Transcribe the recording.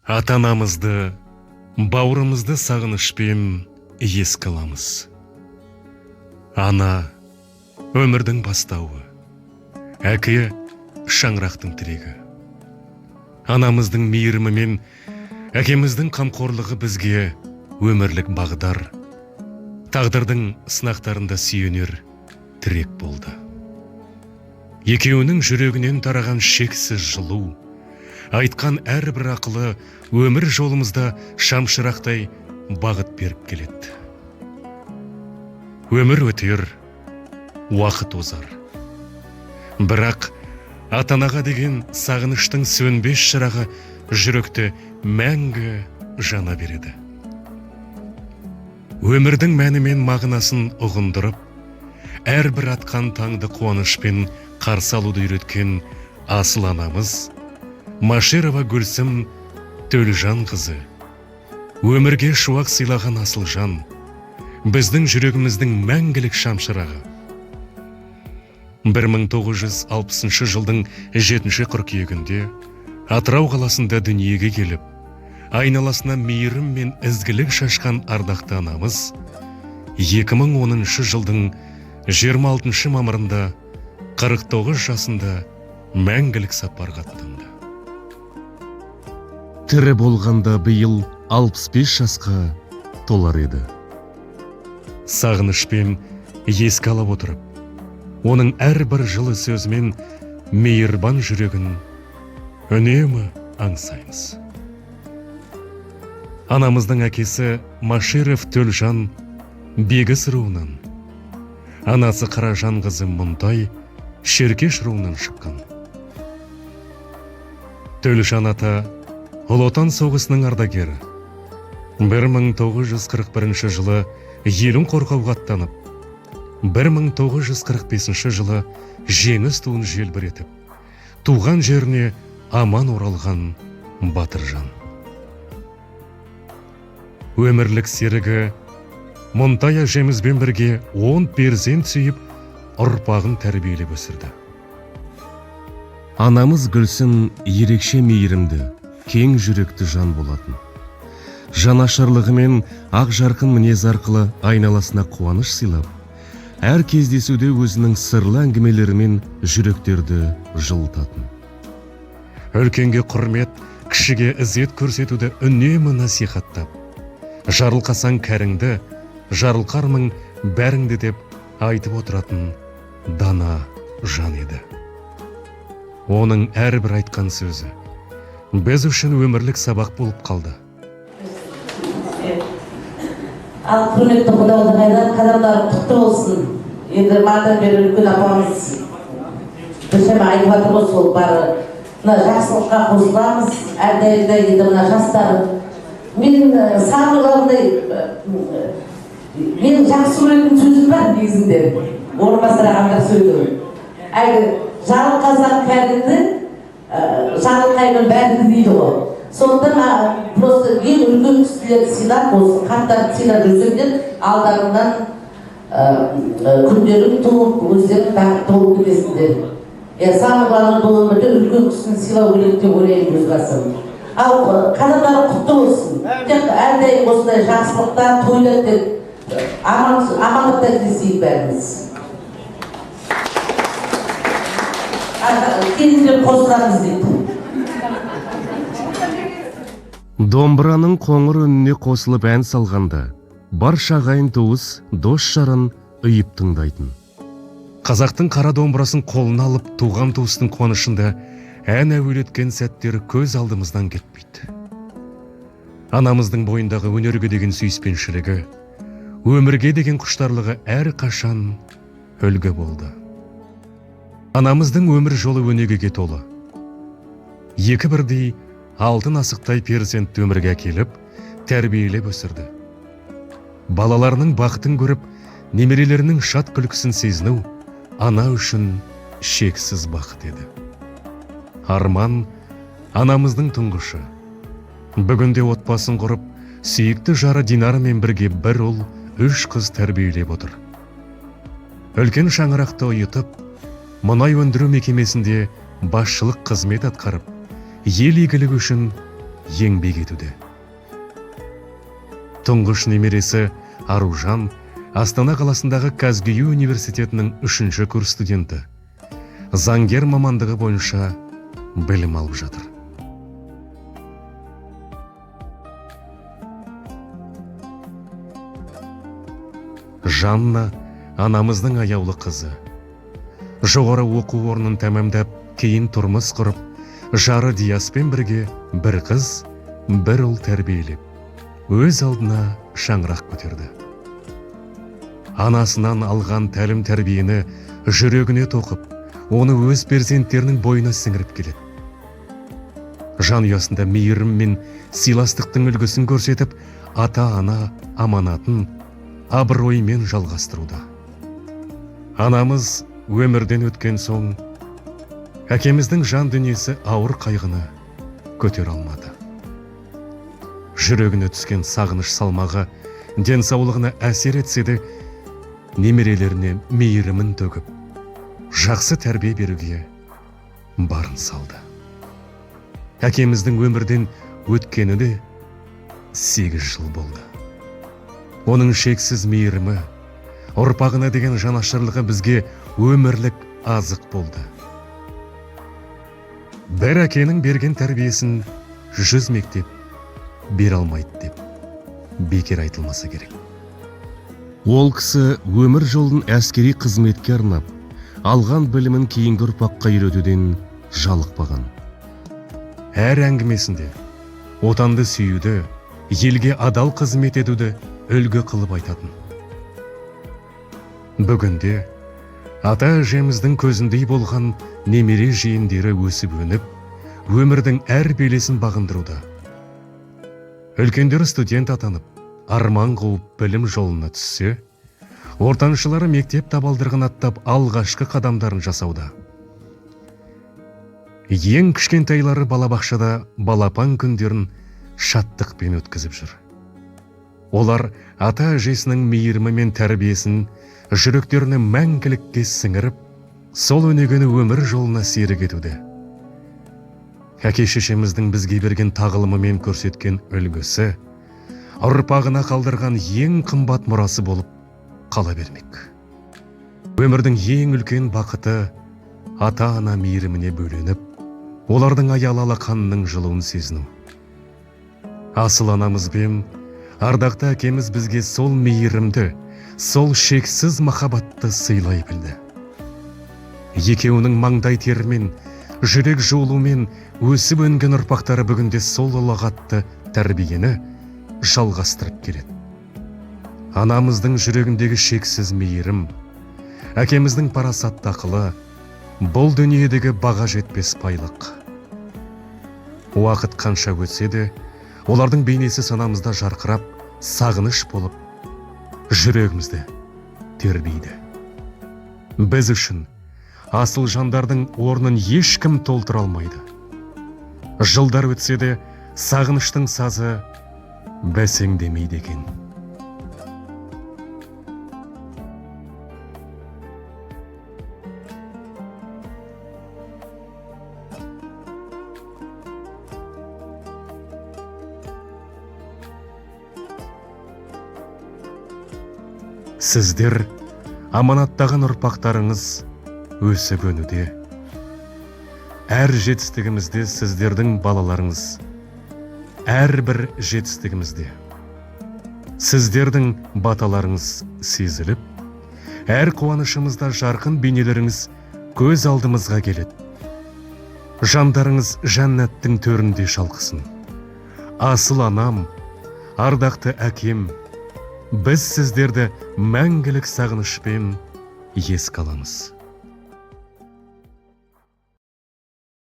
Ата-анамызды, бауырымызды сағынышпен еске аламыз. Ана өмірдің бастауы, әке шаңырақтың тірегі. Анамыздың мейірімі мен әкеміздің қамқорлығы бізге өмірлік бағдар, тағдырдың сынақтарында сүйенер тірек болды. Екеуінің жүрегінен тараған шексіз жылу, айтқан әрбір ақылы өмір жолымызда шамшырақтай бағыт беріп келеді. Өмір өтер, уақыт озар. Бірақ ата-анаға деген сағыныштың сөнбес шырағы жүректі мәңгі жана береді. Өмірдің мәні мен мағынасын ұғындырып, әрбір атқан таңды қуанышпен қарсы алуды үйреткен асыл анамыз Маширова Гүлсім Төлжан қызы, өмірге шуақ сыйлаған асыл жан, біздің жүрегіміздің мәңгілік шамшырағы. 1960 жылдың 7 қыркүйегінде Атырау қаласында дүниеге келіп, айналасына мейірім мен ізгілік шашқан ардақты анамыз 2010 жылдың 26 мамырында 49 жасында мәңгілік сапарға аттанды. Тірі болғанда биыл 65 жасқа толар еді. Сағынышпен еске алып отырып, оның әрбір жылы сөзімен мейірбан жүрегін үнемі аңсаймыз. Анамыздың әкесі Маширов Төлжан Бегіс руынан, анасы Қаражан қызы Мұнтай Шеркеш руынан шыққан. Төлжан ата Ұлы Отан соғысының ардагері. 1941 жылы елін қорғауға аттанып, 1945 жылы жеңіс туын желбіретіп, туған жеріне аман оралған батыржан. Өмірлік серігі Мұнтай әжемізбен бірге 10 перзент сүйіп, ұрпағын тәрбиелеп өсірді. Анамыз Гүлсім ерекше мейірімді, кең жүректі жан болатын. Жанашырлығымен ақ жарқын мінез арқылы айналасына қуаныш сыйлап, әр кездесуде өзінің сырлы әңгімелерімен жүректерді жылытатын. Үлкенге құрмет, кішіге ізет көрсетуді үнемі насихаттап, жарылқасаң кәріңді, жарылқармын бәріңді деп айтып отыратын дана жан еді. Оның әрбір айтқан сөзі біз үшін өмірлік сабақ болып қалды. Ал құрметті құда құдағайлар, қадамдары құтты болсын. Енді мадан бері үлкен апамыз біршама айтып жатыр ғой, сол бары мына жақсылыққа қосыламыз әрдайым да. Енді мына жастар, мен самый главный, менің жақсы көретін сөзім бар негізінде, орынбасар ағамдар сөйлеу. Әлгі жарылқасаң кәріңді, жарылқаймын бәріңді дейді ғой. Сондықтан просто ең үлкен кісілерді сыйлап, осы қарттарды сыйлап жүрсеңдер, алдарыңнан күндерің туып, өздерің бақытты болып кетесіңдер. Иә, самый главный, бұл өмірде үлкен кісіні сыйлау керек деп ойлаймын өз басым. Ал қадамдары құтты болсын, тек әрдайым осындай жақсылықта, тойда тек аман амандықта кездесейік бәріміз. Келіндер қосыламыз дейді. Домбыраның қоңыр үніне қосылып ән салғанда, барша ағайын туыс, дос жаран ұйып тыңдайтын. Қазақтың қара домбырасын қолына алып, туған туыстың қуанышында ән әуелеткен сәттері көз алдымыздан кетпейді. Анамыздың бойындағы өнерге деген сүйіспеншілігі, өмірге деген құштарлығы әрқашан үлгі болды. Анамыздың өмір жолы өнегеге толы. Екі бірдей алтын асықтай перзентті өмірге әкеліп, тәрбиелеп өсірді. Балаларының бақытын көріп, немерелерінің шат күлкісін сезіну ана үшін шексіз бақыт еді. Арман анамыздың тұңғышы. Бүгінде отбасын құрып, сүйікті жары Динарамен бірге бір ұл, үш қыз тәрбиелеп отыр. Үлкен шаңырақты ұйытып, мұнай өндіру мекемесінде басшылық қызмет атқарып, ел игілігі үшін еңбек етуде. Тұңғыш немересі Аружан Астана қаласындағы КазГЮ университетінің үшінші курс студенті. Заңгер мамандығы бойынша білім алып жатыр. Жанна анамыздың аяулы қызы. Жоғары оқу орнын тәмамдап, кейін тұрмыс құрып, жары Диаспен бірге бір қыз, бір ұл тәрбиелеп, өз алдына шаңырақ көтерді. Анасынан алған тәлім тәрбиені жүрегіне тоқып, оны өз перзенттерінің бойына сіңіріп келеді. Жанұясында мейірім мен сыйластықтың үлгісін көрсетіп, ата-ана аманатын абыроймен жалғастыруда. Анамыз өмірден өткен соң, әкеміздің жан дүниесі ауыр қайғыны көтере алмады. Жүрегіне түскен сағыныш салмағы денсаулығына әсер етсе де, немерелеріне мейірімін төгіп, жақсы тәрбие беруге барын салды. Әкеміздің өмірден өткені де 8 жыл болды. Оның шексіз мейірімі, ұрпағына деген жанашырлығы бізге өмірлік азық болды. Бір әкенің берген тәрбиесін 100 мектеп бере алмайды деп бекер айтылмаса керек. Ол кісі өмір жолын әскери қызметке арнап, алған білімін кейінгі ұрпаққа үйретуден жалықпаған. Әр әңгімесінде отанды сүюді, елге адал қызмет етуді үлгі қылып айтатын. Бүгінде ата әжеміздің көзіндей болған немере жиендері өсіп өніп, өмірдің әр белесін бағындыруда. Үлкендері студент атанып, арман қуып білім жолына түссе, ортаншылары мектеп табалдырығын аттап алғашқы қадамдарын жасауда. Ең кішкентайлары балабақшада балапан күндерін шаттықпен өткізіп жүр. Олар ата әжесінің мейірімі мен тәрбиесін жүректеріне мәңгілікке сіңіріп, сол өнегені өмір жолына серік етуде. Әке шешеміздің бізге берген тағылымы мен көрсеткен үлгісі ұрпағына қалдырған ең қымбат мұрасы болып қала бермек. Өмірдің ең үлкен бақыты ата-ана мейіріміне бөленіп, олардың аялы алақанының жылуын сезіну. Асыл анамыз бен ардақты әкеміз бізге сол мейірімді, сол шексіз махаббатты сыйлай білді. Екеуінің маңдай терімен, жүрек жуылумен өсіп өнген ұрпақтары бүгінде сол ұлағатты тәрбиені жалғастырып келеді. Анамыздың жүрегіндегі шексіз мейірім, әкеміздің парасатты ақылы бұл дүниедегі баға жетпес байлық. Уақыт қанша өтсе де, олардың бейнесі санамызда жарқырап, сағыныш болып, жүрегімізді тербейді. Біз үшін асыл жандардың орнын ешкім толтыра алмайды. Жылдар өтсе де, сағыныштың сазы бәсеңдемейді екен. Сіздер аманаттаған ұрпақтарыңыз өсіп өнуде. Әр жетістігімізде сіздердің балаларыңыз, әрбір жетістігімізде сіздердің баталарыңыз сезіліп, әр қуанышымызда жарқын бейнелеріңіз көз алдымызға келеді. Жандарыңыз жәннаттың төрінде шалқысын. Асыл анам, ардақты әкем, біз сіздерді мәңгілік сағынышпен еске аламыз.